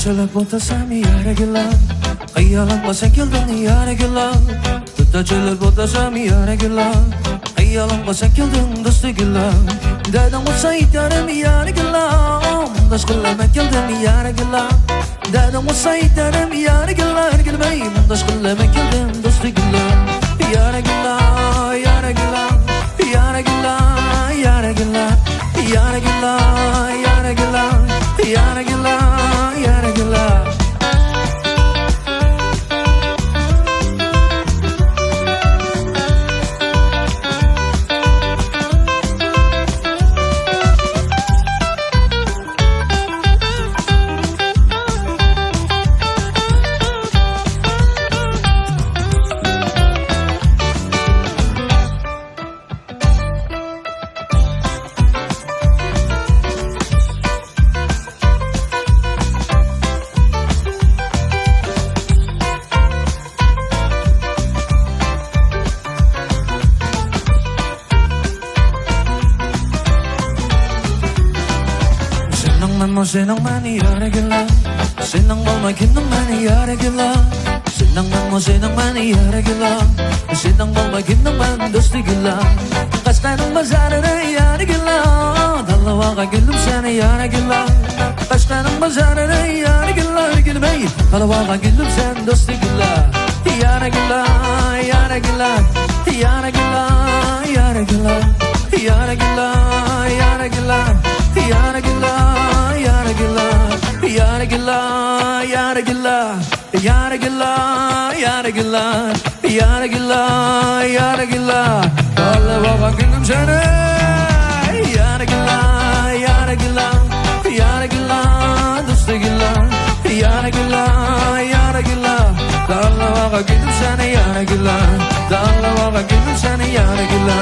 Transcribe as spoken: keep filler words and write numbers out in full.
چېلىپ ئولتۇرسام يارىگىلا، خىيالىمغا سەن كەلدىڭ يارىگىلا. دۇتار چېلىپ ئولتۇرسام يارىگىلا، خىيالىمغا سەن كەلدىڭ دوستىگىلا. دەردىڭ بولسا ئېيتارىم يارىگىلا، مۇڭداش قىلىمەن كەلدىم يارىگىلا. دەردىڭ بولسا ئېيتارىم يارىگىلا، ئەركىلمەي مۇڭداش قىلىمەن كەلدىم دوستىگىلا. يارىگىلا، يارىگىلا، يارىگىلا، يارىگىلا، يارىگىلا، يارىگىلا، يارىگىلا، يارىگىلا. سېنىڭ مەنمۇ سېنىڭ مەن يارىگىلا، سېنىڭ بولماي كۈنۈم مەن يارىگىلا. سېنىڭ مەنمۇ سېنىڭ مەن يارىگىلا، سېنىڭ بولماي كۈنۈم مەن دوستىگىلا. قەشقەرنىڭ بازارىدا يارىگىلا، تاللىۋالغان گۈلۈم سەن يارىگىلا. قەشقەرنىڭ بازارىدا يارىگىلا، ئەركىلمەي تاللىۋالغان گۈلۈم سەن دوستىگىلا. يارىگىلا، يارىگىلا، يارىگىلا، يارىگىلا، يارىگىلا، يارىگىلا، يارىگىلا، يارىگىلا، يارىگىلا، يارىگىلا، يارىگىلا، يارىگىلا، يارىگىلا، يارىگىلا، تاللىۋالغان گۈلۈم سەن. يارىگىلا، يارىگىلا، يارىگىلا، دوستىگىلا. يارىگىلا، يارىگىلا، تاللىۋالغان گۈلۈم سەن يارىگىلا، تاللىۋالغان گۈلۈم سەن يارىگىلا.